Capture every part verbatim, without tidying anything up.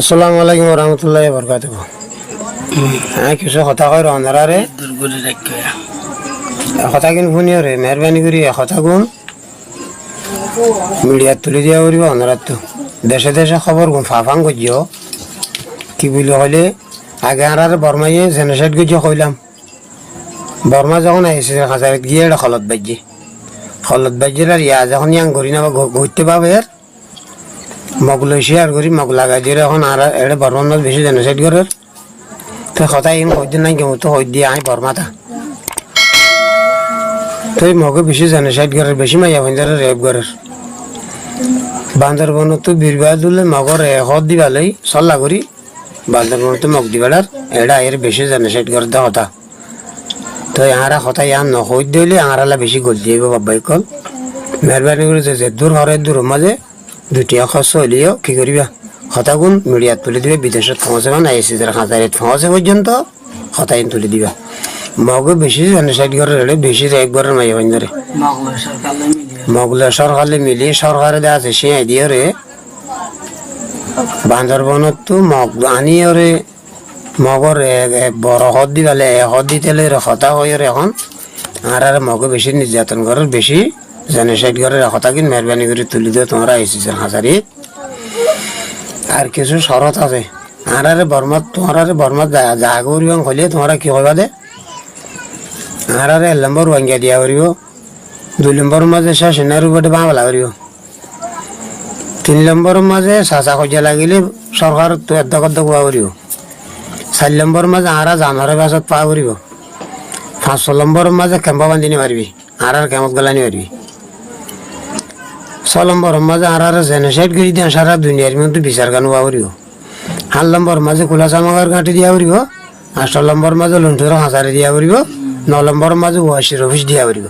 Assalamu alaikum warahmatullahi wabarakatuhu. Añí kissú hotá hoóir onoráre. Dur gorí raikká. E hotágin fúniyóre, meérbani gorí e hotágun midiyat tulí diya foribó onoráttu. Decé decé hóborgun fafán goijjé. Ki buli hoilé, age añáráre Bormáye jenosaid goijjé hoilám. Bormá zehón aisis or hañsarit giyé, eçé holot baijjé. Holot baijjé ar yá zehón yían gorí no fa-, go-, goitté báber, Mog loi cíyar gorí, Mog lagai diyóre ehón añára eçé Bormár mazé bicí jenosaid gorér. Toi hotá iín hoóidde nái, kemottu hoóidde aññí Bormát. Toi Mogé bicí jenosaid gorér, bicí maiyafuaindóre rep gorér. Bandorbonottu Birbadule Mogóre e hoód diba loi sólla gorí, Bandorbonottu Mog dibalar, eçé aiyóre bicí jenosaid gorédde hotá. Toi añára hotá yían no hoóidde óile añárálla bicí golti óibo, baf bái ókkol. Meérbani gorí ze, ze dur horé duror mazé dui tiañ hóros óileyo ki goríba? Hotágun midiyat tulí diba, bidecót foóñse, mane aisis or hañsarit foóñse foijjonto hotá iín tulí diba. Mogé bicí jenosaid gorér, eçé bicí rep gorér maiyafuaindóre. Mog loi sorkar loi miliye. Mog loi sorkar loi miliye, sorkare de asé cíñai diyóre Bandorbonottu Mog aníyore Mogór e, e boro hoód diba loi, e hoód dite loi re hotá hoiyóre ehón añáráre Mogé bicí nirjaton gorér, bicí jenosaid gorér, e hotágin meérbani gorí tulí diyo tuáñra aisis or hañsarit. Ar kissú corot asé. Añáráre Bormát, tuáñráre Bormát za-, zaga goríbou hoilé tuáñra ki hoibá de? Añáráre ek lombor Ruáinga diya foribó, dui lomboror mazé Ceceniar uore mukábela goríbou. Tin lomboror mazé sasa hoijja lagilé sorkarottu eddok eddok fua foribó. Sair lomboror mazé añára zanor héfazot fua foribó. Fañs lomboror mazé kemp bañdí no faribí, añárare kempot golai no faribí. Só lomboror mazé añárare jenosaid gorí de sára duniyair modde bisar gán fua foribó. Háñt lomboror mazé Kulasamagár gáñthi diya foribó. Añctho lomboror mazé Loncuror hañsari diya foribó. No lomboror mazé Uaicir ofis diya foribó.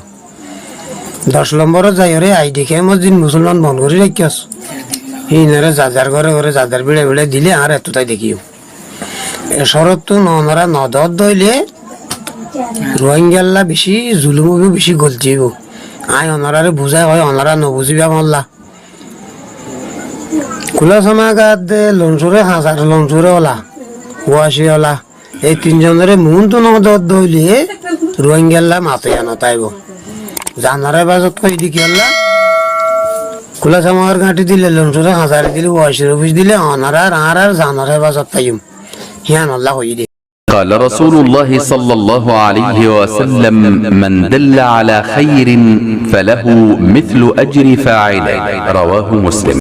Doc lomborot zaiyóre aidi kemot zin musolman bon gorí raikkós, híinore zar zar góre góre zar zar bíça bíça dilé añára ettú tái dekíyum. E córottú no, onora no doódde óile Ruáingalla bicí zulum óibo, bicí golti óibo. Aññí onoráre buzái hoói, onora no buzíba molla. Kulasamaga de Loncure hañsar, Loncure ola, Uaci ola, ei tin zonore muúntu no doódde óile Ruáingalla matoiya no táibo. Zanor héfazot hoói de kiyólla? Kulasamagar gáñthi dile, Loncure hañsari dile, Uacir ofis dile, onorár añárár zanor héfazot faiyum. Híanolla hoiyé de. قال رسول الله صلى الله عليه وسلم: من دل على خير فله مثل أجر فاعله. رواه مسلم.